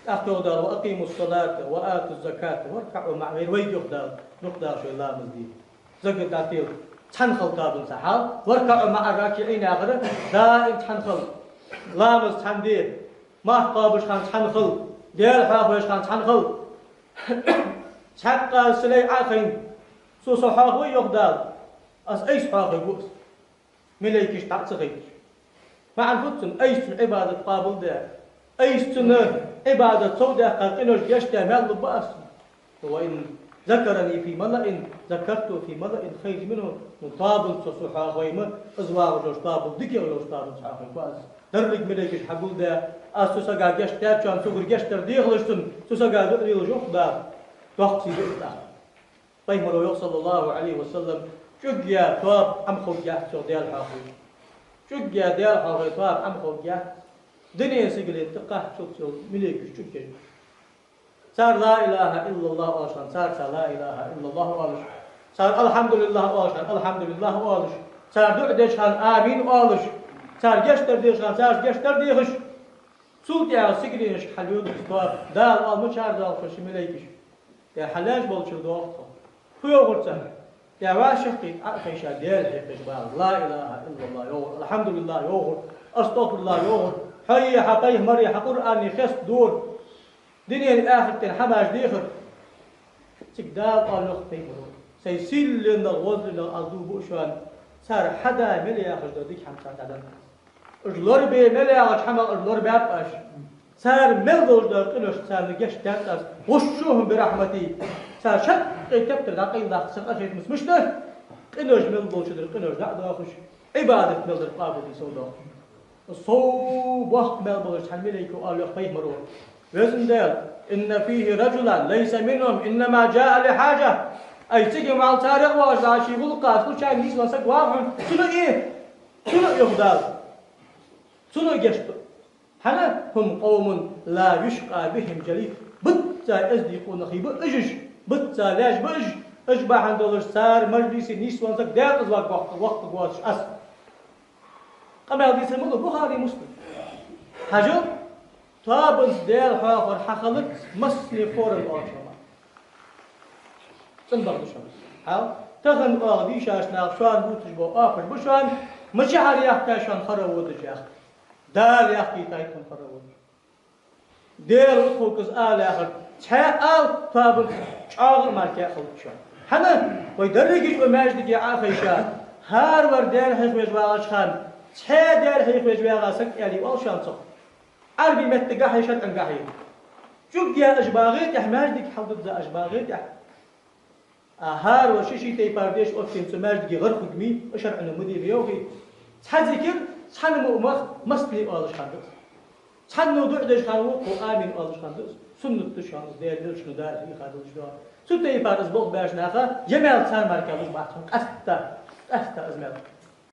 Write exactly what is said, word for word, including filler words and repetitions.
ТӀаккха йоах Дала: «وأقيموا الصلاة وآتوا الزكاة واركعوا مع الراكعين». Вайга йоах Дала, дукха дагӀа шоай ламаз де, закат дӀатела. Цхьан хала тоабанца хьал. «واركعوا مع الراكعين» яхар, даим цхьан хала. Ламаз цхьан де, марха кхоабаш хана цхьан хала, Даьла хьоахавеш хана цхьан хала. Цхьаккха силай Ӏо а хайна, цо со хьоахавой, йоах Дала, аз айса хьоахавергва из, малейкаш дӀа а ца хайташ. МаӀан фуд цун? Айса цун Ӏибадат къоабалдаь, айса цун Ӏибадат совдаьккха, къинош гешт даь маьл лургба аз цунна. «وإن ذكرني في ملأ ذكرته في ملأ خير منه». Ну, тоабанца со хьоахавой-м, из вагӀаш йолча тоабанца, дикагӀа йолча тоабанца хьоахавергва аз. Деррига малейкаш хьагулдаь, аз цу сага гешт даьчоа, цугара гешт дар дехалаш цунна, цу сага дуӀа лелаш, йоах Дала, доккха сий да из тӀаккха. Пайхамаро йоах, صلى الله عليه وسلم: «ЧӀугга тоаба Ӏомахургьяц, йоах, Даьла хьоахаве. ЧӀугга Даьла хьоахаве тоаба Ӏомахургьяц, дунен сигален тӀакхаччалца йола малейкаш чӀугга». Цар «لا إله إلا الله» оалаш хана, цар, цар «لا إله إلا الله» оалаш, цар «الحمد لله» оалаш хана, «الحمد لله» оалаш, цар дуӀа деш хана «آمين» оалаш, цар гешт дар дехаш хана, царца гешт дар дехаш. Цул тӀехьагӀа сигаленашка хьалйода из тоаба. Дала оал: «Ма чардоахалаш, ши малейкаш. ТӀаккха хьалаьш болчул доху тхо». Фу йоахар царна? ТӀаккха вӀашагӀкхийтта Ӏо а хайша, Даьла хьехаш багӀар, «لا إله إلا الله» йоахар, «الحمد لله» йоахар, «أستغفر الله» йоахар, хьои, хьа пайхамари, хьа Къуръани хеста дора. Дунен, ахартен хӀамаш дехар. Цига Дала оал, йоах пайхамаро: «Сай сийленах, везанах аз дув буъ шоана, цар хьада мел яхаш дола дика хӀама царна дӀаденнад аз. Уж лорабе мел яхача хӀамах уж лорабаьб аз. Цар мел долаш дола къинош, царна гешт даьд аз. غشوهم برحمتي». Цар шаккхе тептар дӀакъайладаккха са къахетамца, мишта? Къинош мел болча дара къинош дӀа а доахаш, Ӏибадат мел дар къоабалде сов доахаш. Сов боккха маьл болаш цхьан малейко оал, йоах пайхамаро: «Везан Даьла, إن فيه رجلا ليس منهم إنما جاء لحاجة». Ай, цига мел царех а воацаш, ший гӀулакха случайно нийсвенна саг вагӀа хьона, цунна а, цунна а, йоах Дала, цунна а гешт ду. ХӀана? «هم قوم لا يشقى بهم جليس». Бац эздий къонахий ба уж, бац лаьш ба уж, уж бахьан долаш цар мажлисе нийсвенна саг декъаза ваг воккха, воккха воацаш аз. Къамаьл дийцар ма ду Бухари, Муслим. Хьажал, тоабанца Даьла хьоахавар хьахилац массане хорам оалаш хӀама. ЦӀенбагӀа да шоана. Хьал, тахан оаха дийшача наха шоана бувцаш бола оапаш ба шоана, мичахьара яхийтай шоана хара водаш яхар. Дала яхкийтайт хьона хара водаш. Дера, вутхугас ала яхар, цхьаь ала тоабанца чӀоагӀа а мара кхы а хилац шоана. ХӀана? Вай деррига а маьждиге Ӏо а хайша, хӀаравар Даьла хьехавеш вагӀача хана, цхьаь Даьла хьехавеш вагӀа саг аьле оал шоана цох. Ӏарбий меттагахьеи шарӀангахьеи. ЧӀугга уж багӀе тӀехьа, маьждиг хьалдизза уж багӀе тӀехьа. А хӀаравар ший-ший тайпара деш оттийна цу маьждиге гӀар хургья, шарӀо ма де ма йоахий. Цхьа зикар, цхьан муъмах массане оалаш хиннад из. Цхьанне дуӀа деш хиннав, кхо амин оалаш хиннад из. Суннат да шоана из, Даьла велча, Дала хьийха долаш да. Цу тайпара из болх беш наха, е маьл цар мара кхы лургбац хьона, къаьстта, къаьстта из маьл.